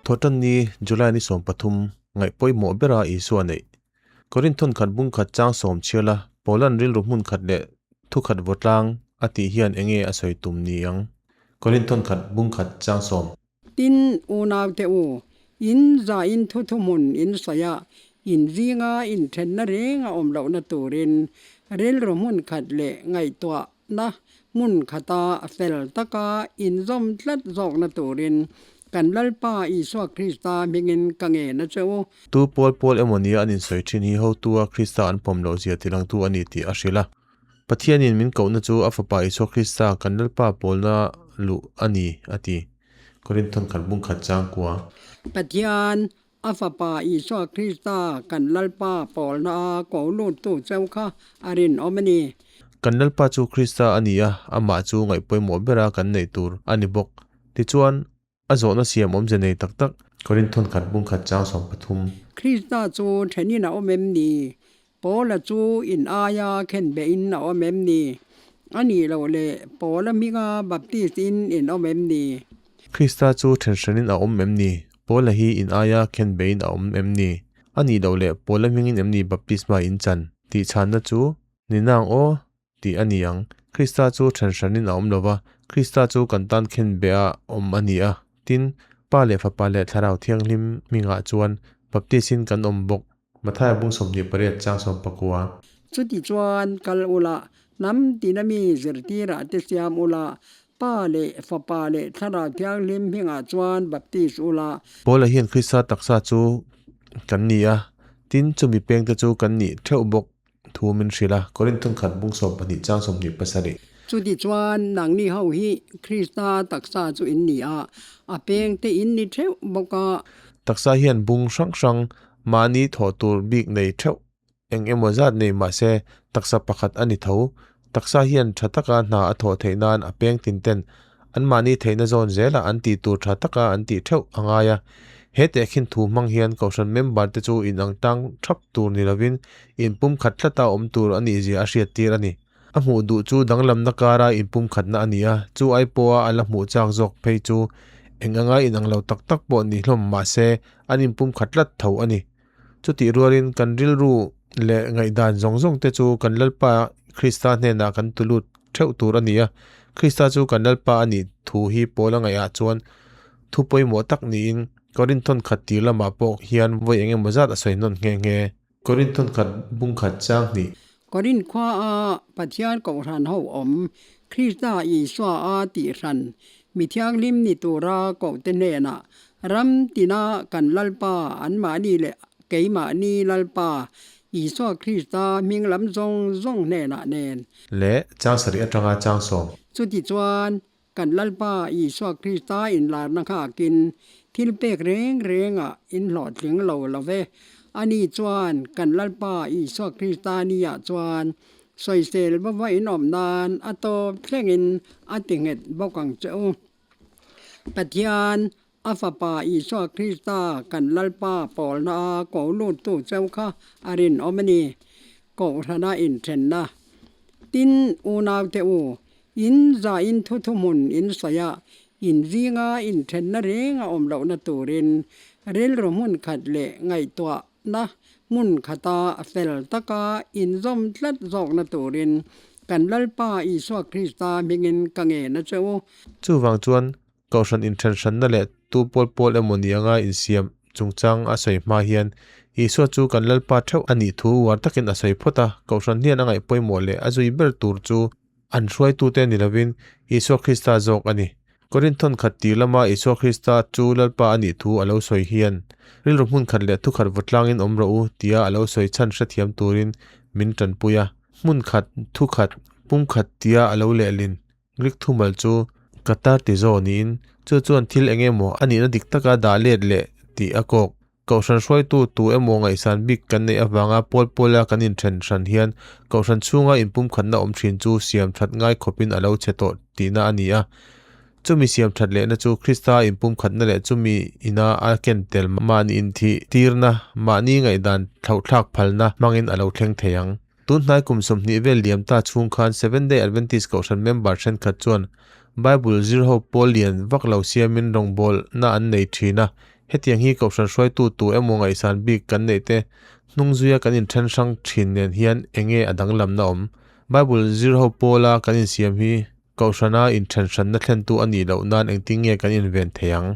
Thawhtanni, July ni 13, ngaih pawimawh bera Isua neih. Korinthon khat bung khat chang sawm chhiala Paula'n rilru hmun khat leh thu khat vaw tlang a tih hian enge a sawi tum ni ang? Korinthon khat bung khat chang sawm. Tin, unaute u, in zain thu thuhmun in sawi a, in zinga inthenna reng a awm lohna turin rilru hmun khat leh ngaihtuahna hmun khata fel taka inzawm tlat zawkna turin kan Lalpa Isua Krista hmingin ka ngen a che u. Tu pawl pawl emaw nia an insawi thin hi hotua Krista an pawm loh zia tilangtu a ni tih a hrilh a. Pathianin min kohna chu a Fapa Isua Krista kan Lalpa pawlna luh a ni, a ti. Korinthon khat bung khat chang kua. Pathian, a Fapa Isua Krista kan Lalpa pawlna a ko luttu cheu kha a rinawm a ni. Kan Lalpa chu Krista a ni a, amah chu ngaihpawimawh bera kan neih tur a ni bawk. Tichuan, A zawhna siam awmze nei tak tak. Korinthon khat bung khat chang 13. Krista chu thenin a awm em ni? Paula chu in aia khenbehin a awm em ni? A nih loh leh Paula hminga Baptist in in awm em ni? Krista chu then hranin a awm em ni? Paula hi in aia khenbehin a awm em ni? A nih loh leh Paula hmingin em ni baptisma in chan? Tih chhanna chu, Ni nang aw, tih a ni ang. Krista chu then hranin a awm lo va, Krista chu kan tan khenbeh a awm a ni a. Tin, Pa leh Fapa leh Thlarau Thianghlim hmingah chuan baptis-in kan awm bawk. Mathaia bung 28 chang 19. Chuti chuan kal ula, hnam tina mi zirtirah te siam ula, Pa leh Fapa leh Thlarau Thianghlim hmingah chuan baptis ula. Paula hian Krista taksa chu kan ni a, tin, chumi pengte chu kan nih theuh bawk. Thu min hrilh a, Korinthon khat bung 12 chang 27. Chuti chuan nangni ho hi Krista taksa chu in ni a, a pengte in ni theuh bawk a. Taksa hian bung hrang hrang mahni thawh tur bik nei theuh eng emaw zat nei mah se taksa pakhat a ni tho. Taksa hian tha taka hna a thawh theih nan a peng tin ten Anmahni theihna zawn zelah an tih tur tha taka an tih theuh a ngai a. He tehkhin thu hmang hian Kohhran member te chu inang tang thap tur ni lovin inpumkhat tlata awm tur a nih zia a hriattir a ni. A hmuh duh chu danglamna kara inpumkhatna a ni a, chu ai pawha a la hmuh chak zawk phei chu eng anga inang lo tak tak pawh ni hlawm mah se an inpumkhat tlat tho a ni. Chutih rualin kan rilru leh ngaihdan zawng zawng te chu kan Lalpa Krista hnenah kan tulut theuh tur a ni a. Krista chu kan Lalpa a nih thu hi Paula ngaihah chuan thu pawimawh tak niin Korinthon khat tir lamah pawh hian vawi eng emaw zat a sawi hnawn nghe nghe. Korinthon khat bung khat chang hnih. Korinth khua a Pathian kohhran ho awm Krista Isua a tih hran mi thianghlim ni tura kohte hnenah ram tina kan Lalpa anmahni leh keimahni Lalpa Isua Krista hming lam zawng zawng hnenah nen. Leh chang sarih atanga chang sawm. Chutichuan Kan Lalpa Isua Krista inlarna nghakin thil pek reng rengah in hlawhtling lo lo ve. Ani chuan kan Lalpa Isua Krista niah chuan sawisel vava in awm nan a tawp thlengin a ti nghet bawk ang che u. Pathian, a Fapa Isua Krista kan Lalpa pawlna a ko luttu cheu kha a rinawm a ni. Kohhrana inthenna. Tin, unaute u, In zain thu thuhmun in sawi a, in zinga inthenna reng a awm lohna turin rilru hmun khat leh ngaihtuahna hmun khata fel taka inzawm tlat zawkna turin kan Lalpa Isua Krista hmingin ka ngen a che u. Chuvang chuan Kohhran inthenhranna leh tu pawl pawl emaw ni anga insiam chungchang a sawi hma hian Isua chu kan Lalpa theuh a nih thu uar takin a sawi phawt a, Kohhran hian a ngaih pawimawh leh a zui ber tur chu an hruaitute ni lovin Isua Krista zawk a ni. Korinthon khat tir lama Isua Krista chu Lalpa a nih thu a lo sawi hian rilru hmun khat leh thukhat vawtlangin awm rawh u tia a lo sawi chhan hrethiam turin min tanpui a, hmun khat, thukhat, pumkhat tia a lo lehlin Greek thumal chu katartizo niin chu chuan thil eng emaw a nihna dik taka dah let leh tih a kawk. Kohhran hruaitu tu emaw ngaihsan bik kan neih avanga pawl pawla kan inthen hran hian kohhran chhunga inpumkhatna awm thin chu siam that ngai khawpin a lo chhe tawh tihna a ni a. Chumi siam that lehna chu Krista inpumkhatna leh chumi ina a ken tel mahni inthih tirna, mahni ngaihdan thlauhthlak phalna hmangin a lo thleng thei ang. Tun hnai kum 20 vel liam ta chhung khan Seventh Day Adventist kohhran member thenkhat chuan Bible zir ho pawl lian vak lo siamin rawngbawlna an nei thin a. Hetiang hi kohhran hruaitu tu emaw ngaihsan bik kan neih te hnung zuia kan inthen hrang thin nen hian enge a danglamna awm? Bible zir ho pawla kan insiam hi kohhrana inthen hranna thlentu a nih loh nan engtin nge kan inven thei ang?